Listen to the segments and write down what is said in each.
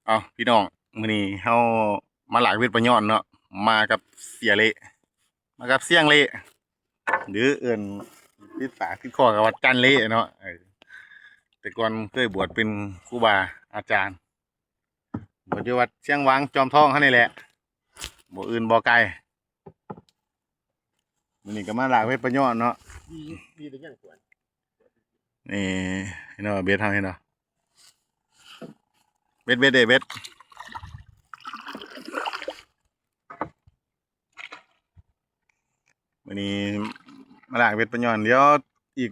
ເອົາ ພີ່ນ້ອງ ມື້ນີ້ເຮົາມາລາກເບັດປາຍອນເນາະ ມາກັບເຊຍເລ ມາກັບຊຽງເລ ຫຼືເອີ້ນຕິດປາກຕິດຄໍກໍວ່າຈັນເລເນາະ. ເອີ ແຕ່ກ່ອນເຄີຍບວດເປັນຄູບາອາຈານ ບວດຢູ່ວັດຊຽງຫວາງຈອມທອງເຮົານີ້ແຫຼະ ບໍ່ອື່ນບໍ່ໄກ. ມື້ນີ້ກໍມາລາກເບັດປາຍອນເນາະ ນີ້ເນາະ ເບັດເຮົາເຫັນບໍ່ ເບັດ ເບັດເດ້ ເບັດ. ມື້ນີ້ມາລາກເບັດປາຍອນ ດຽວອີກ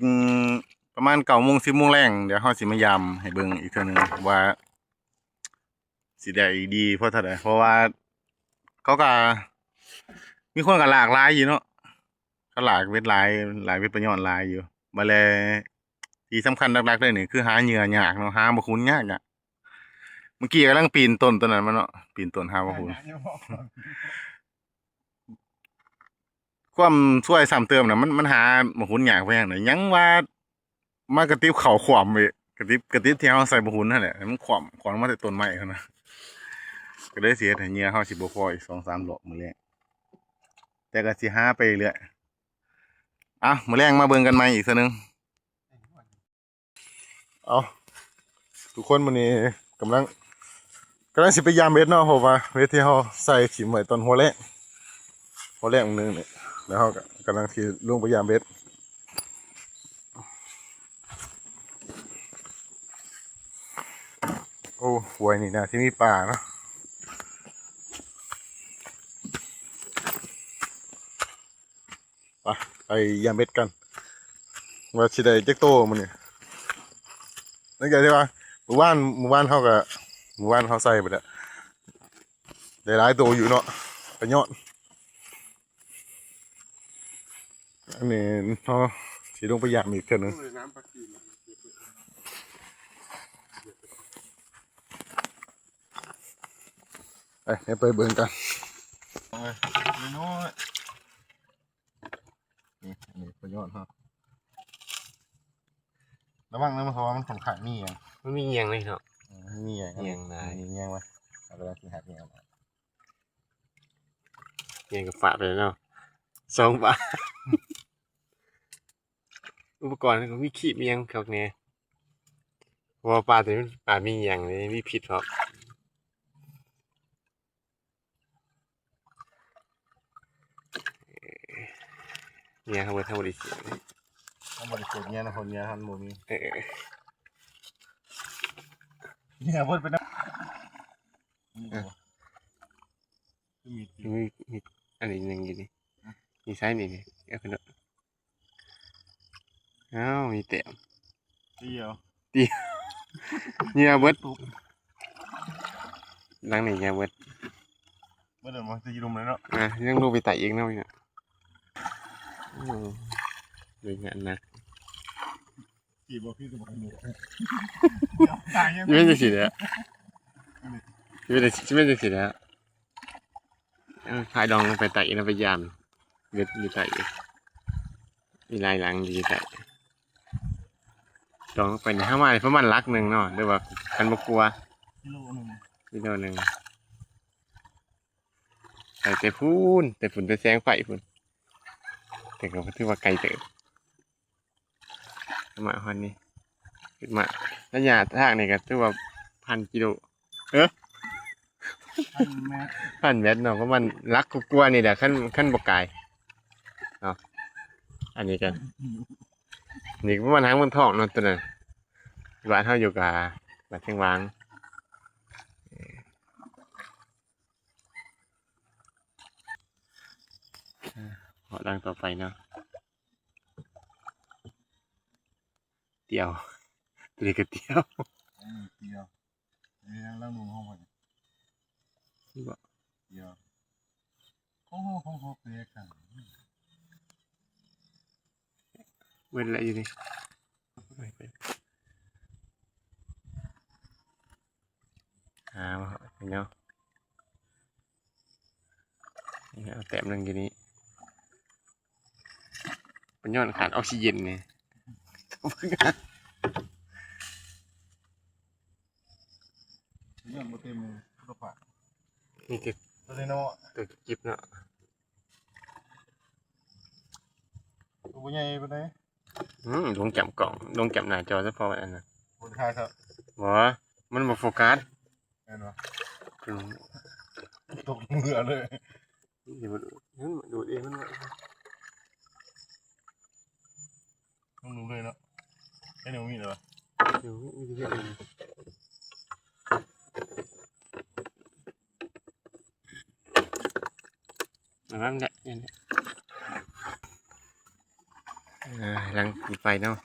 ປະມານເກົ້າໂມງ ສິບໂມງແລງ ດຽວເຮົາຊິມາຢາມໃຫ້ເບິ່ງອີກເທື່ອໜຶ່ງວ່າ ຊິໄດ້ດີພໍເທົ່າໃດ ເພາະວ່າເຂົາກະມີຄົນກະຫຼາກຫຼາຍຢູ່ເນາະ ເຂົາຫຼາກເບັດຫຼາຍ ຫຼາກເບັດປາຍອນຫຼາຍຢູ່. ບາດແລະທີ່ສຳຄັນຫຼັກໆເລີຍນີ້ຄືຫາເຫຍື່ອຍາກເນາະ ຫາບັກຫຸນຍາກໆ. ເມື່ອກີ້ກຳລັງປີນຕົ້ນຕົວນັ້ນມາເນາະ ປີນຕົ້ນຫາບັກຫຸນ. ຄວາມຊວຍຊ້ຳເຕີມນະ ມັນ ມັນຫາບັກຫຸນຍາກແຮງນະ ຍັງວ່າມາກະຕິບເຂົ້າຂວ້ຳອີກ ກະຕິບ ກະຕິບທີ່ເຮົາໃສ່ບັກຫຸນຫັ້ນແຫຼະ ໃຫ້ມັນຂວ້ຳ ຂວ້ຳມາແຕ່ຕົ້ນໄມ້ຫັ້ນນະ ກະເລີຍຊິເຮັດໃຫ້ເຫຍື່ອເຮົາຊິບໍ່ພໍອີກສອງສາມລອບມື້ແລງ ແຕ່ກະຊິຫາໄປເລື້ອຍ. ເອົາ ມື້ແລງມາເບິ່ງກັນໃໝ່ອີກເທື່ອໜຶ່ງ. ເອົາ ທຸກຄົນ ມື້ນີ້ກຳລັງ ກຳລັງຊິໄປຢາມເບັດເນາະ ເພາະວ່າເບັດທີ່ເຮົາໃສ່ຖິ້ມໄວ້ຕອນຫົວແລງ ຫົວແລງມື້ໜຶ່ງນີ້ ແລ້ວເຮົາກໍກຳລັງຊິລົງໄປຢາມເບັດ. ໂອ້ ຫ້ວຍນີ້ໜ້າຊິມີປາເນາະ. ໄປ ໄປຢາມເບັດກັນ ວ່າຊິໄດ້ຈັກໂຕມື້ນີ້. ຫຼັງຈາກທີ່ວ່າມື້ວານ ມື້ວານເຮົາກະ ມື້ວານເຮົາໃສ່ໄປແລ້ວ ໄດ້ຫຼາຍໂຕຢູ່ເນາະ ປາຍອນ. ອັນນີ້ເຮົາຊິລົງໄປຢາມອີກເທື່ອໜຶ່ງ. ໄປ ໄປເບິ່ງກັນ. ນີ້ ອັນນີ້ປາຍອນເຮົາ ລະວັງເດີ ເພາະວ່າມັນຂ້ອນຂ້າງມີຫຍັງ ມັນມີຫຍັງເລີຍເນາະ ເອີ ມັນມີຫຍັງ ມີຫຍັງຫຼາຍ ມີຫຍັງວະ ເຮົາກຳລັງຊິຫາຫຍັງ ຫຍັງກໍຟາດໄປເນາະ ສອງບາດ. ອຸປະກອນກໍມີຄີບ ມີຫຍັງຄັກແນ່ ເພາະວ່າປາໂຕນີ້ມັນປາມີຫຍັງເດ້ ມີພິດພ້ອມ. ເຫຍື່ອເຮົາເບິດ ເຮົາບໍ່ໄດ້ເສຍເດ້ ເຮົາບໍ່ໄດ້ເສຍເຫຍື່ອນະ ເຫຍື່ອເຮົາມັນບໍ່ມີ ເອີ ເຫຍື່ອເບິດໄປນຳ ມີບໍ່ ມີ ມີ ມີອັນນີ້ໜຶ່ງຢູ່ນີ້ ມີໄຊນີ້ນີ້ ເອົາຂຶ້ນເນາະ. ອ້າວ ມີແຕ້ມ ດຽວ ດຽວ ເຫຍື່ອເບິດ ຫຼັງນີ້ເຫຍື່ອເບິດ ເບິດແລ້ວບໍ່ ຈະຢູ່ລຸ່ມເລີຍເນາະ ອ່າ ຍັງລົງໄປໄຕ່ອີກເນາະ ໂອ້ ເປັນງານໜັກ ຊິບໍ່ຄືກັບໝູ່ ຢູ່ເປັນຈັ່ງຊີ້ແຫຼະ ຢູ່ເປັນ ຊິເປັນຈັ່ງຊີ້ແຫຼະ. ເອີ ພາດອງລົງໄປໃຕ້ອີກນະ ໄປຢາມເບັດຢູ່ໃຕ້ອີກ ມີຫຼາຍຫຼັງຢູ່ໃຕ້ ດອງລົງໄປນີ້ ເຮົາມາປະມານຫຼັກໜຶ່ງເນາະ ຫຼືວ່າຄັນບໍ່ກວ່າ ກິໂລໜຶ່ງ ກິໂລໜຶ່ງ ໄກແຕ່ພຸ້ນ ແຕ່ພຸ້ນ ແຕ່ແສງໄຟພຸ້ນ ແຕ່ກໍຖືວ່າໄກເຕີບ. ມາຮອດນີ້ ຂຶ້ນມາ ໄລຍະທາງນີ້ກໍຖືວ່າພັນກິໂລ ເອີ ພັນແມັດ ພັນແມັດເນາະ ປະມານຫຼັກກວ່າໆນີ້ແຫຼະ ຄັນ ຄັນບໍ່ກາຍເນາະ. ອັນນີ້ກໍ ນີ້ກໍປະມານຫາງເມືອງທອງເນາະ ຕົວນັ້ນ ບ້ານເຮົາຢູ່ກະ ບ້ານຊຽງຫວາງ ເພາະຫຼັງຕໍ່ໄປເນາະ. ຕຽວ ຕົວນີ້ກໍຕຽວ ອັນນີ້ຕຽວ ເອີ ຫຼັງໜຶ່ງຂອງຂ້ອຍ ນີ້ບໍ່ ຕຽວ ຂອງເຮົາ ຂອງເຮົາແປກກັນ ເບິດແລ້ວຢູ່ນີ້ ຫາເນາະ ເອົາແຕ້ມໜຶ່ງຢູ່ນີ້ ມັນຍ້ອນຂາດອອກຊີເຈນນີ້. ຍັງບໍ່ເຕັມເລີຍ ບໍ່ປາກ ມີແຕ່ ຕົວນ້ອຍໆ ຕົວຈິບເນາະ ຕົວບໍ່ໃຫຍ່ປານໃດ. ອືມ ລົງຈ້ຳກ້ອງ ລົງຈ້ຳໜ້າຈໍສະເພາະອັນນັ້ນ ບໍ່ໄດ້ຖ່າຍຄັບ ບໍ່ ມັນບໍ່ໂຟກັສ ແມ່ນບໍ່? ອືມ ຕົກເມືອເລີຍ ນີ້ມັນ ເອີ ມັນດູດເອງ ມັນ ມັນດູດເອງເນາະ ແຄ່ນີ້ບໍ່ມີແລ້ວຫວາ? ເອີ ມີແຕ່ເຮັດເອງ ລະວັງເດີ ນີ້ ເອີ ຫຼັງກິນໄຟເນາະ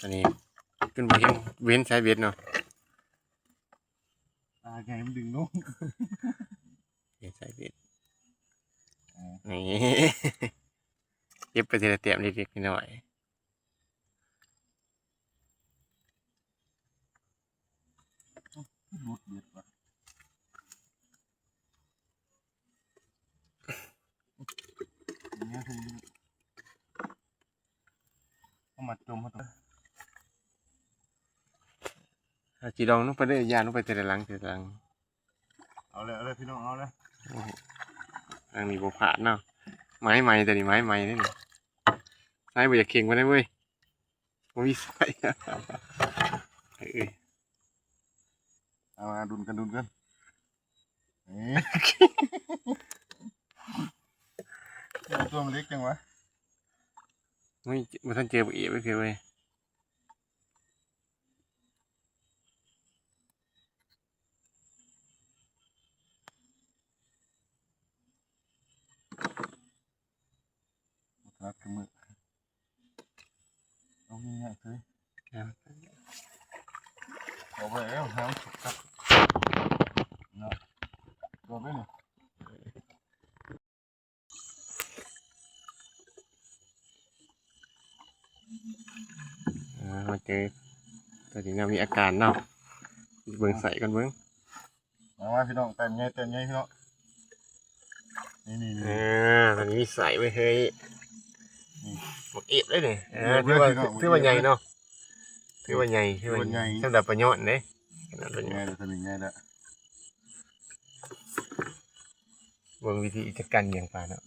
ອັນນີ້ເປັນບໍ່ເຫັນ ເຫັນສາຍເບັດເນາະ ຕາໃຫຍ່ມັນດຶງລົງ ເຫັນສາຍເບັດ ເອີ ນີ້ ເກັບໄປທີລະແຕ້ມເລັກໆນ້ອຍໆ ຫຼຸດເບັດວ່າ ເອົາມາຈົມເອົາຕົວ ເອົາຈີດອງລົງໄປເດີ ຢ້ານລົງໄປແຕ່ລະຫຼັງ ແຕ່ລະຫຼັງ ເອົາເລີຍ ເອົາເລີຍພີ່ນ້ອງ ເອົາເລີຍ ອັນນີ້ບໍ່ພາດເນາະ ໄມ້ໃໝ່ ຕົວນີ້ໄມ້ໃໝ່ເດ້ນີ້ ໃຊ້ບໍ່ຢາກເຄັ່ງປານໃດເວີຍ. ບໍ່ມີສາຍ ເອີຍ ເອົາມາດຸນກັນ ດຸນກັນ ເອີ ຕົວມັນເລັກຈັ່ງຫວາ ບໍ່ທັນເຈີບັກເອບເທື່ອເວີຍ. ບໍ່ຖະໜັດຄືມື ເອົາງ່າຍໆເລີຍ ເອົາໄປແລ້ວຫາມັນສຸກກັບເນາະ ໂດດໄປນີ້ ອ່າ ມາເຈີຕົວນີ້ນະ ມີອາການເນາະ ເບິ່ງໄຊກ່ອນເບິ່ງ. ມາ ມາພີ່ນ້ອງ ແຕ້ມໃຫຍ່ ແຕ້ມໃຫຍ່ພີ່ນ້ອງ ນີ້ໆໆ ເອີ ອັນນີ້ມີໄຊເວີຍເຮີ້ຍ ນີ້ ບັກເອບເດ້ນີ້ ເອີ ຖືວ່າ ຖືວ່າໃຫຍ່ເນາະ ຖືວ່າໃຫຍ່ ຖືວ່າໃຫຍ່ ສຳລັບປາຍອດເດ້ ຂະໜາດປາຍອດ ໃຫຍ່ແລ້ວ ຕົວນີ້ໃຫຍ່ແລ້ວ ເບິ່ງວິທີຈັດການລ້ຽງປາເນາະ.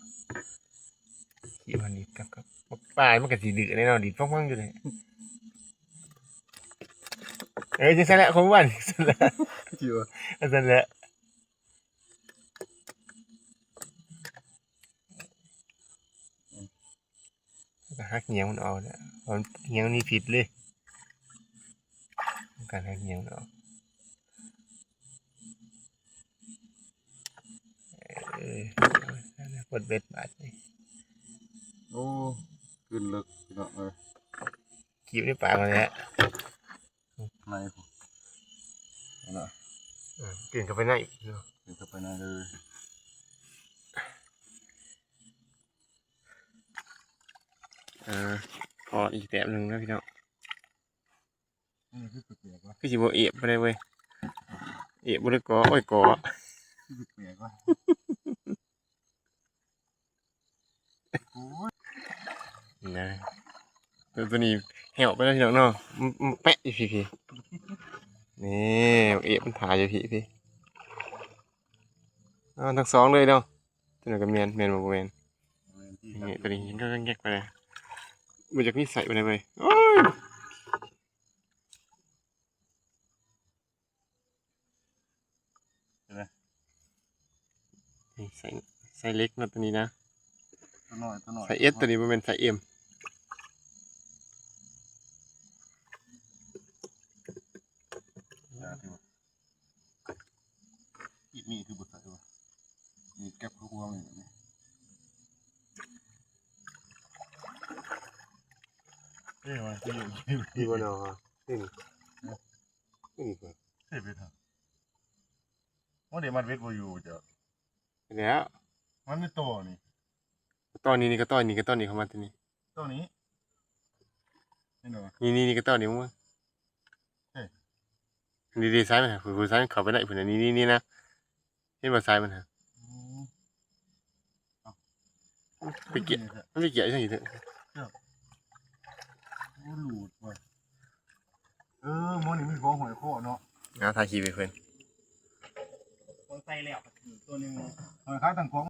ທີ່ມັນດີດກັບ ກັບປາຍມັນກໍຊິດື້ແນ່ນອນ ດີດຟັງໆຢູ່ນີ້ ເອີ ຈັ່ງຊັ້ນແຫຼະ ຂອງມັນຊັ້ນແຫຼະ ຢູ່ວ່າ ຈັ່ງຊັ້ນແຫຼະ ກໍຫັກຫຽງມັນອອກແຫຼະ ເພາະຫຽງມັນມີພິດເລີຍ ການຫັກຫຽງມັນອອກ. ເອີ ປົດເບັດບາດນີ້ ໂອ້ ຂຶ້ນເລິກພີ່ນ້ອງເອີຍ ກີບໃນປາກຫັ້ນແຫຼະ ໃນພຸ້ນ ຫັ້ນນະ ເອີ ປິ່ນເຂົ້າໄປໃນເນາະ ປິ່ນເຂົ້າໄປໃນເລີຍ ເອີ ພໍອີກແຕ້ມໜຶ່ງແລ້ວພີ່ນ້ອງ. ເອີ ຄືແປກໆວ່າ ຄືຊິບໍ່ເອບບໍ່ໄດ້ເວີຍ ເອບບໍ່ໄດ້ກໍ ໂອ້ຍ ກໍ ຄືແປກໆວ່າ ໂອ້ຍ ນະ ຕົວ ຕົວນີ້ແຫ້ວໄປແລ້ວພີ່ນ້ອງເນາະ ມັນ ມັນແປະຢູ່ພີ້ໆ ນີ້ ເອບມັນຖ່າຢູ່ພີ້ໆ ເອົາທັງສອງເລີຍເນາະ ຕົວນັ້ນກໍແມ່ນ ແມ່ນບໍ່ ບໍ່ແມ່ນ ແມ່ນທີ່ ນີ້ ຕົວນີ້ແງກໆໄປເລີຍ ບໍ່ຢາກມີໄຊປານໃດເວີຍ ໂອ້ຍ. ເຫັນໄໝ ນີ້ໃສ່ ໃສ່ເຫຼັກເນາະ ຕົວນີ້ນະ ຕົວນ້ອຍ ຕົວນ້ອຍ ໃສ່ເອັສ ຕົວນີ້ບໍ່ແມ່ນໃສ່ເອັມ ອີກນີ້ຄືບໍ່ໃສ່ວະ ນີ້ແກັບຄືຫ່ວງນີ້ ເອີ ວ່າ ທີ່ຢູ່ ທີ່ບໍ່ເນາະ ນີ້ ນີ້ ນີ້ ເຮັດເປັນຫຍັງ ໂອ້ ໄດ້ມັດເບັດບໍ່ຢູ່ເຈົ້າ ແລ້ວ ມັນມີຕໍ່ນີ້ ຕໍ່ນີ້ ນີ້ກໍຕໍ່ນີ້ ກໍຕໍ່ນີ້ ເຂົ້າມາຕົວນີ້ ຕໍ່ນີ້ ເຫັນບໍ່ ນີ້ ນີ້ ນີ້ກໍຕໍ່ນີ້ ເອີ ນີ້ ນີ້ ສາຍມັນ ຜູ້ ຜູ້ສາຍມັນເຂົ້າໄປໄດ້ພຸ້ນນະ ນີ້ ນີ້ ນີ້ນະ ເຫັນບໍ່ສາຍມັນຫະ ອືມ ໄປເກະ ມັນໄປເກະຈັ່ງຊີ້ເຖາະ ໂອ້ ຫຼູດວ່ະ ເອີ ໝໍນີ້ມີຂອງຫ້ອຍຄໍເນາະ ເອົາ ຖ່າຍຄລິບໃຫ້ເພິ່ນ ຂອງໃສ່ແລ້ວ ໂຕໜຶ່ງ ຫ້ອຍຂາຕັ້ງກອງ.